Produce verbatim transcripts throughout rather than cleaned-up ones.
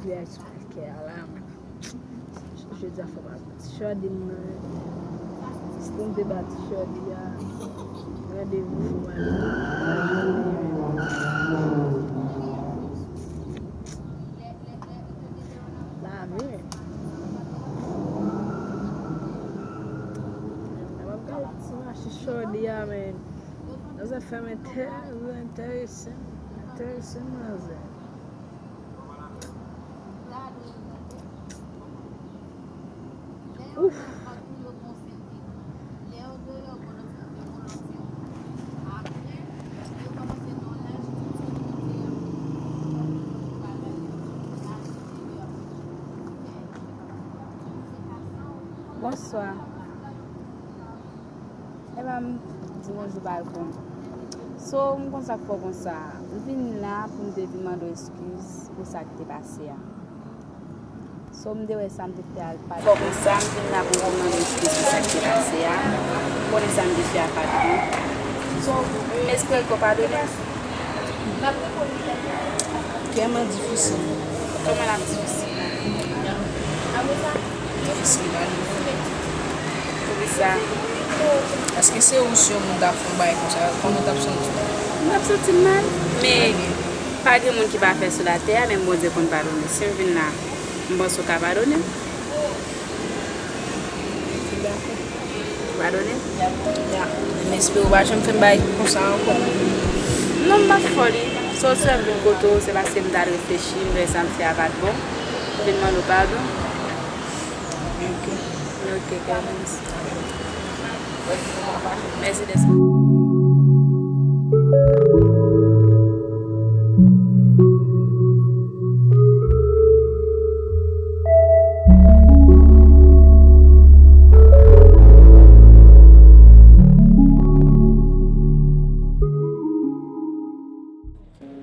Li a sou kè a la, man. Jodi a fò pa ti chòdi m nan. Si m te ba ti chòdi a randevou fò pa la men. Mwen ap gade ti mache chòdi a men. Nan zafè men tèlman enterese m. Enterese m nan zè. Ouf. Bonswa. Epa m di bonjou pa l bon. So, m konn sa k fè w konsa. M vin la pou m te vin mande w eskiz pou sa k te pase a. So, m te wè sa m te fè a l pa t bon. Fè w konsa, m vin la pou m mande w eskiz pou sa k te pase a. M konnen sa m te fè a pa t bon. So, m espere ke w padone m. Tèlman difisil. Kòman l ap difisil la? Difisil la, li. Poukisa? Paske se ou si yon moun ta fè yon bagay konsa, kòman w t ap santi w? M t ap santi m mal. Men, pa gen moun ki pafè sou latè a, menm Bondye konn padone. Si m vin la, m panse w ka padone m. Ou padone m? Ya. M espere w pa janm fè m bagay konsa ankò. Non, m pa t fè w li. So, si m vin kote w, se paske m t al reflechi, m wè sa m fè a pa t bon. M vin mande w padon. Ok. Ok, Kevin. Mèsi dèske.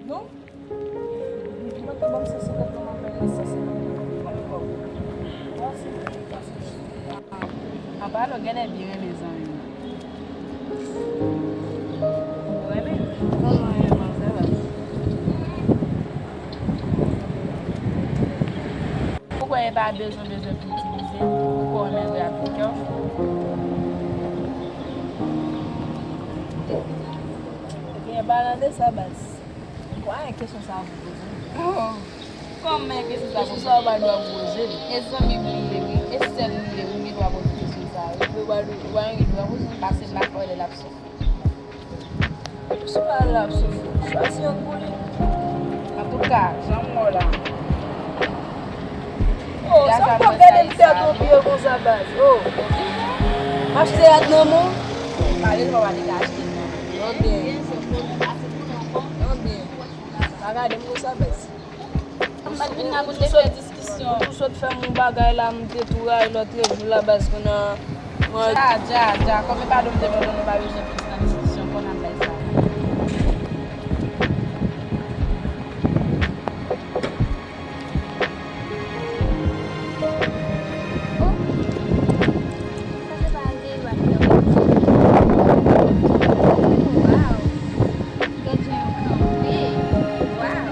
Non? Mwen te ban m san senkant lan, m ap bay mwen san senkant lan. Mwen kòb. Mèsi. Anpale, w genlè byen renmen zanmi m. Ou renmen? Kòman renmen manzè la? Ou kwè e pa bezwen, bezwen pou itilize l, ou kwè w renmen vre avèk kè w? Ebyen, palan de sa, baz. Ou pa wè kesyon sa a pou poze m? Oh. Kòman kesyon sa a pou poze m? Kesyon sa a ou pa dwa poze m. E zanmi m li ye, wi. E sè m li ye, wi. M gen dwa poze kesyon sa a, wi. Ou pa, ou pa gen dwa poze m paske m pa kwè lè l ap soufri. Sou pa l ap soufri. Chwazi yon pou li. Antouka, jan m wè w la. Oh, sa m pap gade m tèt ou pye konsa, baz. Oh. M achte yad nan men w. Pale l, papa, li ka achte l nan men w. Anben. Anben. Pa gade m konsa, baz. M pa t vin la pou n te fè diskisyon. Ou sot fè m yon bagay la, m te tou rayi lòt jou la, baz, kounye a, mwen. Dja, dja, dja. Kòm e padon m te mande w, nou pa bezwen plis nan diskisyon, kounye a m bay sa. Oh, sa se pa vye lwa ki nan pwodiksyon. Oh, wow! Gad jan yo kanpe! Wow!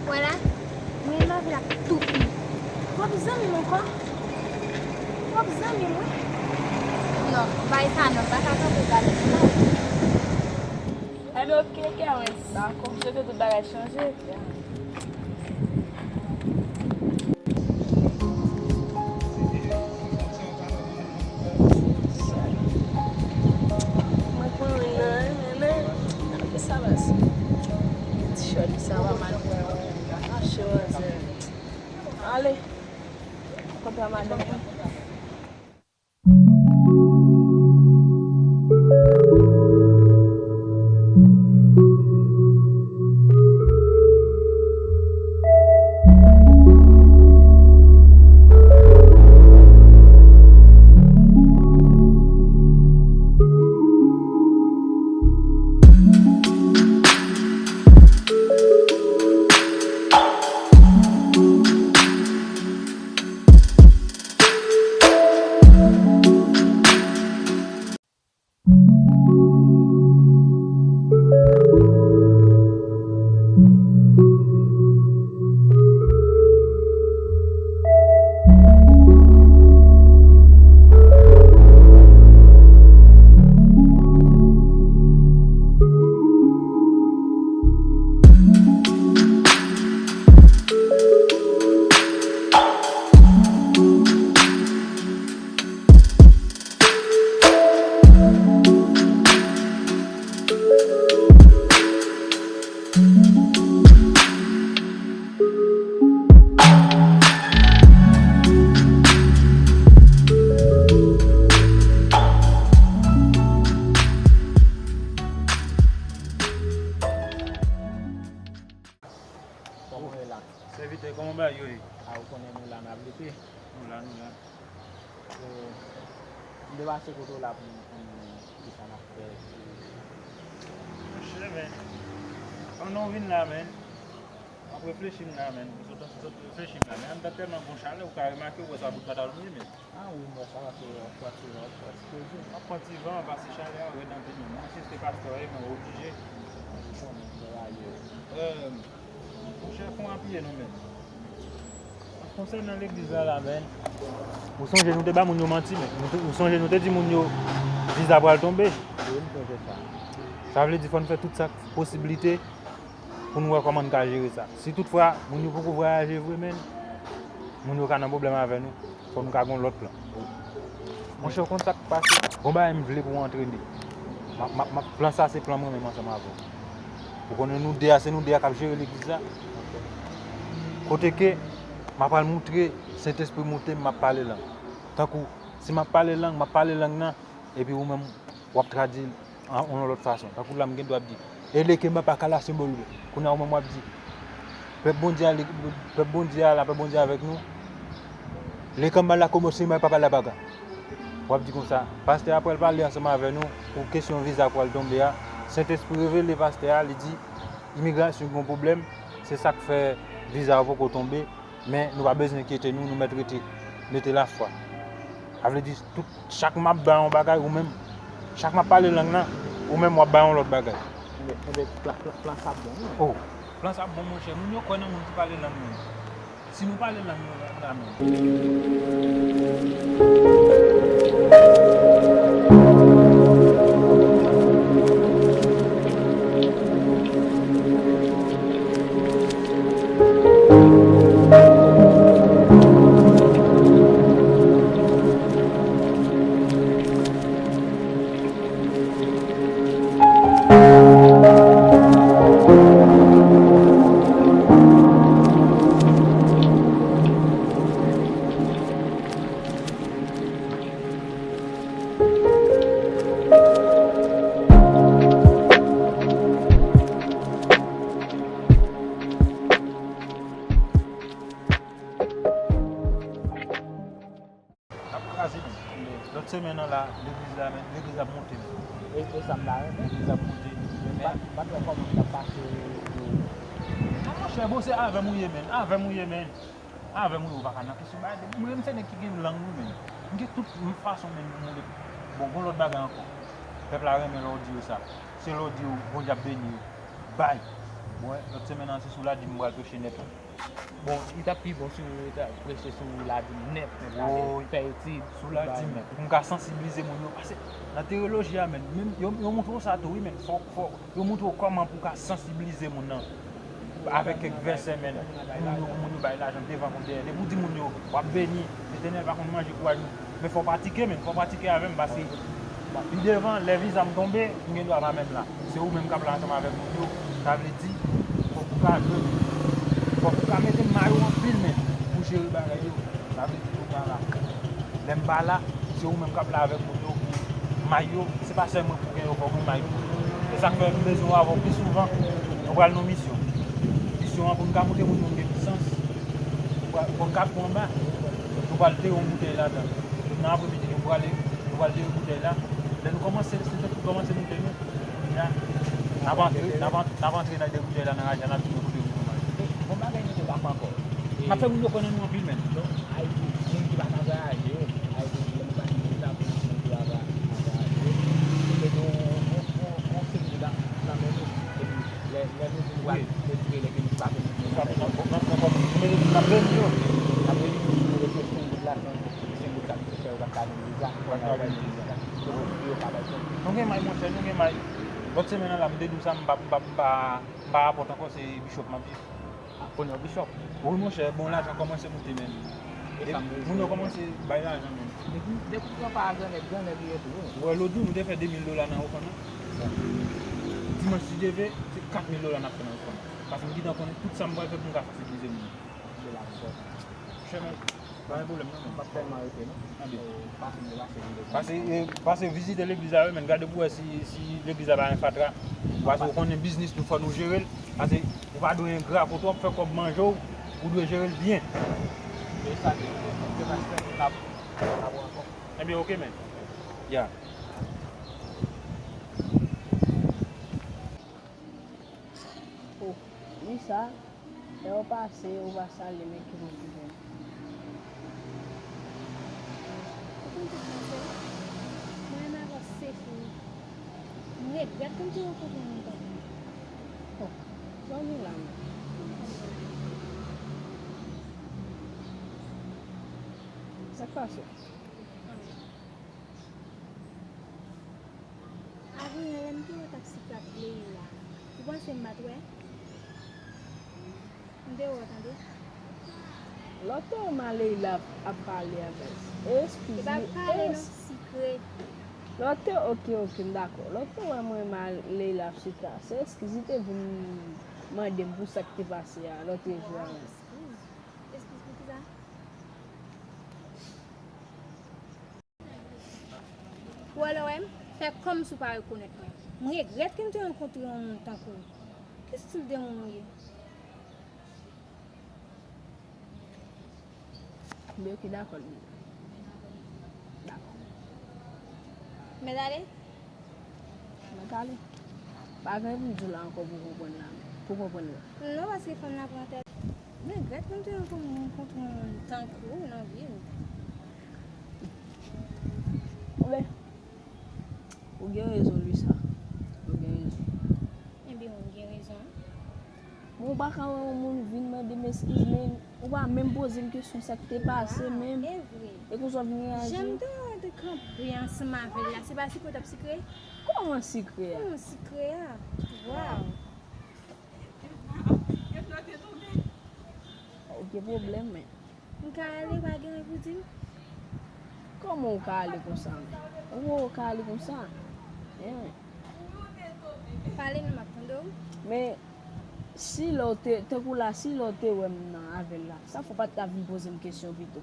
Wè la, mwen lavi l ap tou fini. Twòp zanmi m ankò. Twòp zanmi m, wi. Non, bay sa non, m pa ka kanpe gade non. Enben, oke, Kerens. Dakò, m swete tout bagay chanje. Mwen konnen nan renmen, men, gade sa baz. Ti chòdi sa pa mal pou mwen. Mache, manzè. Ale. Kontan madanm mwen. Depase kote w la pou nou konn ki sa n ap fè. Monchè, men, pandan w vin la, men, m ap reflechi m la, men. M sot, sot reflechi m la, men anndan tèlman gon chalè, ou ka remake, ou wè sa bout pantalon m ye, men. Ah wi, m wè sa, paske w ap pran ti van, w ap pran ti van. M ap pran ti van, paske chalè a rèd anpil, men. Mwen, si se pastè a ye, mwen oblije. Ou konnen, mwen rayi w. Monchè, fon apiye non, men. Konsènan legliz la, la, men. Ou sonje nou te ba moun yo manti, men. Nou te, ou sonje nou te di moun yo viza pral tonbe. Wi, m sonje sa. Sa vle di fò n fè tout sa k posiblite pou n wè kòman n ka jere sa. Si toutfwa moun yo poko vwayaje vre, men, moun yo ka nan pwoblèm avè nou. Fò nou ka gon lòt plan. Monchè, w konn sa k pase? Gon bagay m vle pou w antrene. M ap, m ap, m ap, plan sa se plan mwen menm ansanm avè w. Ou konnen nou de a, se nou de a k ap jere legliz la. Kote ke m ap pral moutre Sentespri monte m, m ap pale lang. Tankou, si m ap pale lang, m ap pale lang nan, epi ou menm, w ap tradui l an, an yon lòt fason. Tankou la, m gen dwa ap di, "E le kemba pa kala sembolo." Kounye a, ou menm w ap di, "Pèp Bondye a, pèp Bondye a la, pèp Bondye avèk nou. Le kamba la komo sema papa la paga." W ap di konsa, pastè a pral pale ansanm avè nou pou kesyon viza pral tonbe a. Sentespri revele pastè a, li di, imigrasyon gen yon pwoblèm, se sa k fè viza yo poko tonbe. Men nou pa bezwen enkyete nou, nou mèt rete, mete lafwa. Sa vle di, tout, chak m ap bay yon bagay, ou menm, chak m ap pale lang nan, ou menm w ap bay yon lòt bagay. Enben, enben, plan, plan, plan sa bon, wi. Oh, plan sa bon, monchè. Moun yo kwè nan moun ki pale lang nan. Si nou pale lang nan, la menm. N ap kraze, men. Lòt semèn nan la, legliz la, men, legliz ap monte, men. E, e sa m ta renmen. Legliz ap monte. Men, men, m pa, m pa t wè kòman m t ap pase pou. A, monchè, bon, se avè m ou ye, men. Avè m ou ye, men. Avè m ou ye, ou pa ka nan kesyon bagay. Mwen menm se nèg ki gen lang, wi, men. M gen tout fason, men, pou mwen. Bon, gon lòt bagay ankò. Pèp la renmen lè w di yo sa. Se lè w di yo, Bondye ap beni yo. Bay. Bon, lòt semèn nan, se sou Ladim m pral preche nèt, wi. Bon, li t ap pi bon si w ta preche sou Ladim nèt, nèt, ale fè etid sou Ladim, pou m ka sansibilize moun yo. Pase nan teyoloji a, men, menm yo, yo montre w sa tou, wi, men fò, fò yo montre w kòman pou w ka sansibilize moun nan avèk kèk vèsè, men, pou moun yo, pou moun yo bay lajan devan kon dèyè. Depi w di moun yo, w ap beni, Letènèl pa konn manje kouraj nou. Men fò w pratike, men fò w pratike avè m, paske pi devan, lè viza m tonbe, m gen dwa pa menm la. Se ou menm k ap la ansanm avèk moun yo. Sa vle di, fòk ou ka jwe, fòk ou ka mete may ou anpil, men, pou jere bagay yo. Sa vle di, ou pa la. Lè m pa la, se ou menm k ap la avèk moun yo pou may yo. Se pa sèl mwen pou gen yo, fòk ou may tou. Se sa k fè m bezwen w avè w pi souvan. Nou pral nan misyon. Misyon an, pou n ka montre moun yo n gen pisans, fòk n ka pran anba. Nou pral tire yon boutèy ladan. Nan apremidi, nou prale, nou pral tire boutèy la. Lè nou kòmanse, se tèt nou kòmanse moute nou. Kounye a, n ap antre, n ap an-, n ap antre nan de boutèy la nan raje a, n ap tounen kote nou pran mache. Bon bagay nou te pa fè ankò. N ap fè moun yo konnen nou anpil, men. Non, Ayiti, moun ki pa ka vwayaje yo, Ayiti, lè nou pati deja, pou moun ki pa vwayaje yo, nou mete yon, yon, yon, yon seri de bagay nan men nou. Epi, lè, lè nou vin pral retire legliz pa vin nan, nan, nan, nan kòm nou mete tout nan men nou yo. N ap retire pou nou retire senk goud la, senk goud sa ki te fè yo pa t ka vin viza. Nou gen may, monchè, nou gen may. Lòt semèn nan la, m te di w sa, m pa, m pa, m pa, m pa rapòt ankò, se Bishop m ap viv. Ah, kounye a Bishop. Wi, monchè, bon, lajan kòmanse moute, men. E sa m bezwen. Moun yo kòmanse bay lajan, men. Depi, depi w pran pa a grannèg, grannèg li ye tou, wi. Ou wè, lòt jou, nou te fè de mil dola nan ofrann nan. Dimanch, si Dye vle, se kat mil dola n ap fè nan ofrann nan. Paske m gentan konnen tout sa m pral fè pou m ka sansibilize moun yo. Anpil avan. Chèmen, pa gen pwoblèm, non, men. M p ap tèlman rete, non. Anben. Pase m te pase vin de. Pase, eh, pase vizite legliz la, wi, men. Gade pou wè si, si legliz la pa gen fatra. Paske ou konnen biznis nou, fò nou jere l. Paske ou pa dwe engra. Kote w ap fè kòb manje w, ou dwe jere l byen. E sa, se, se, se, se, se, n ap, n ap wè ankò. Ebyen, oke, men. Ya. Oh, Lisa, lè w pase, ou pa salye m, men ki moun ki jwenn. Ou konn tout sa, sè? Mwen menm avè w, se fini. M regrèt ke m te rankontre yon moun tankou w. Oh, zanmi la, men. Sa k pase? Adrien, lè m te wè w t ap sikre ak Leila, ou panse m pa t wè? M te wè w, tande. Lè w te wè m a Leila ap pale avè l, e eskiz li, e pa pale non, sikre. Lè w te, oke, oke, m dakò. Lè w te wè mwen m a Leila ap sikre, se eskiz li te vin mande m pou sa k te pase a lòt jou a. Eskiz. Eskiz pou kisa? Ou wè lè w wè m, fè kòmsi w pa rekonèt mwen. M regrèt ke m te rankontre yon moun tankou w. Ki stil de moun ou ye? Ebyen, oke, dakò, Lina. Dakò. Mèt ale? Mèt ale. Pa gen pou m di w la ankò pou w konprann la. Pou w konprann la. Non, paske fanm nan pran tèt. M regrèt ke m te rankontre yon moun tankou w nan vi m. Anben, ou gen rezon, Luisa. Ou gen rezon. Ebyen, ou gen rezon. Men ou pa ka wè yon moun vin mande m eskiz, men ou pa menm poze m kesyon sa k te pase menm. Waw, e vre. E konsa w vin reyaji. Jan m te wè w te kanpe ansanm avè l la, se pa sikre w t ap sikre? Kòman sikre a? Kòman sikre a? Waw. Ou gen pwoblèm, men. M ka ale, pa gen anyen pou di m? Kòman ou ka ale konsa, men? Ou ka ale konsa? Hein? Pale non, m ap tande w. Men, si lè w te, tankou la, si lè w te wè m nan avè l la, sa fè w pa t ta vin poze m kesyon pito?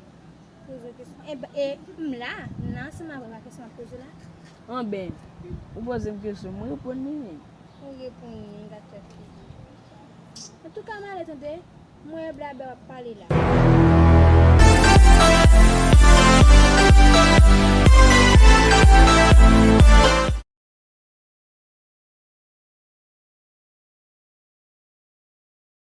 Poze w kesyon. E, e m la, m la ansanm avè w, pa kesyon m ap poze w la. Anben, ou poze m kesyon, mwen reponn li. Ou reponn li, gad fè fi. Antouka, m ale tande. Mwen blabè w ap pale la.